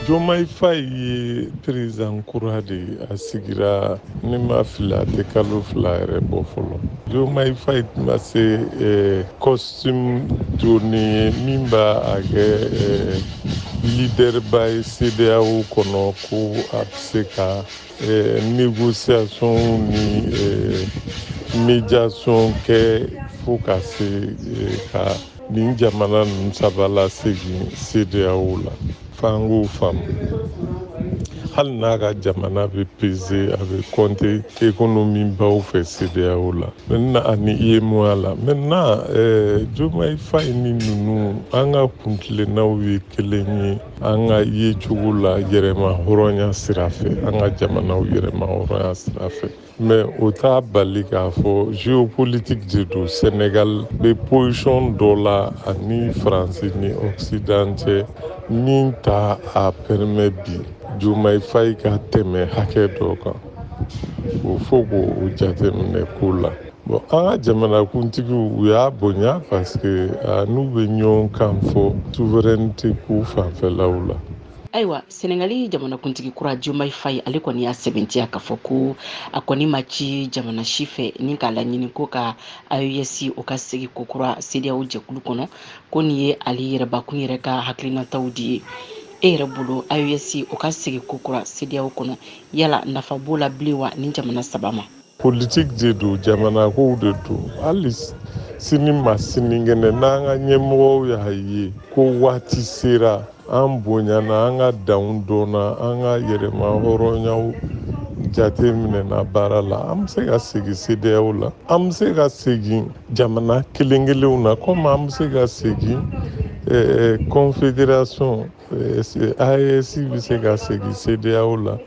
Diomaye Faye ye président kura de ye. A sigira, ni ma fili, a tɛ kalo 2 yɛrɛ bɔ fɔlɔ. Diomaye Faye tɛna se costume donni ye min b'a a kɛ leader ba ye CEDEAO kɔnɔ, ko a bɛ se ka négociation ni médiation kɛ fo ka se ka nin jamana ninnu saba lasegin CEDEAO la. F'an k'o faamu, hali n'a ka jamana bɛ peser, a bɛ compter économie baw fɛ CEDEAO la maintenant ani UEMOA la. Maintenant, Diomaye Faye ni ninnu, an ka kuntilennaw ye kelen ye an ka yecogo la yɛrɛma hɔrɔnya sira fɛ, an ka jamanaw yɛrɛma hɔrɔnya sira fɛ. Mais o t'a bali k'a fɔ géopolitique de don. Sénégal bɛ position dɔ la ani Faransi ni Occident cɛ min t'a a permet bi Diomaye Faye ka tɛmɛ hakɛ dɔ kan. O fo k'o jateminɛ ko la. Bon, an ka jamanakuntigiw, u y'a bonya parce que n'u bɛ ɲɔgɔn kan fɔ souveraineté ko fanfɛlaw la. Ayiwa, Senegali jamanakuntigi kura Diomaye Faye, ale kɔni y'a sɛbɛntiya k'a fɔ ko a kɔni ma ci jamana si fɛ ni k'a laɲini ko ka AES o ka segi kokura CEDEAO jɛkulu kɔnɔ, ko nin ye ale yɛrɛbakun yɛrɛ ka hakilinataw di ye. E yɛrɛ bolo, AES o ka segi kokura CEDEAO kɔnɔ, yala nafa b'o la bilen wa ni jamana saba ma? Politique de don, jamana kow de don. Hali sini ma sinikɛnɛ, n'an ka ɲɛmɔgɔw y'a ye ko waati sera, an bonyana, an ka danw dɔnna, an ka yɛrɛma hɔrɔnyaw jate minɛna baara la, an bɛ se ka segin CEDEAO la, an bɛ se ka segin jamana kelen kelenw na, komi an bɛ se ka segin confédération AES bɛ se ka segin CEDEAO la,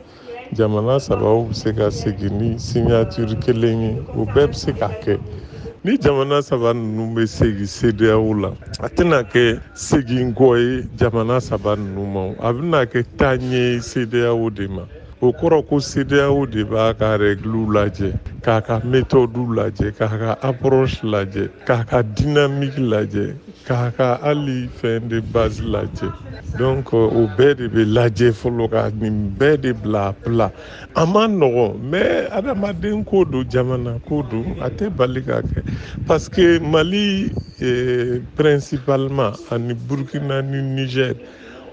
jamana sabaw bɛ se ka segin ni signature kelen ye, o bɛɛ bɛ se ka kɛ. Ni jamana saba ninnu bɛ segin CEDEAO la, a tɛna kɛ segin kɔ ye jamana saba ninnu ma, a bɛna kɛ taaɲɛ ye CEDEAO de ma. O kɔrɔ ko CEDEAO de b'a ka règles lajɛ, k'a ka méthode lajɛ, k'a ka approche lajɛ, k'a ka dynamique lajɛ, k'a ka hali fɛn de base lajɛ. Donc o bɛɛ de bɛ lajɛ fɔlɔ ka nin bɛɛ de bila a plat. A ma nɔgɔn, mais adamaden ko don, jamana ko don, a tɛ bali ka kɛ, parce que Mali principalement ani Burkina ni Niger,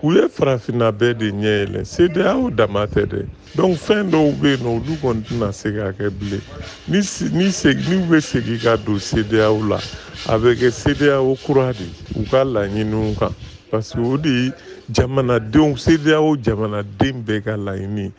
u ye farafinna bɛɛ de ɲɛ yɛlɛ. CEDEAO dama tɛ dɛ. Donc fɛn dɔw bɛ yen nɔ, olu kɔni tɛna se ka kɛ bilen. Ni ni n'u bɛ segin ka don CEDEAO la, a bɛ kɛ CEDEAO kura de u ka laɲiniw kan, parce que o de ye jamanadenw, CEDEAO jamanaden bɛɛ ka laɲini.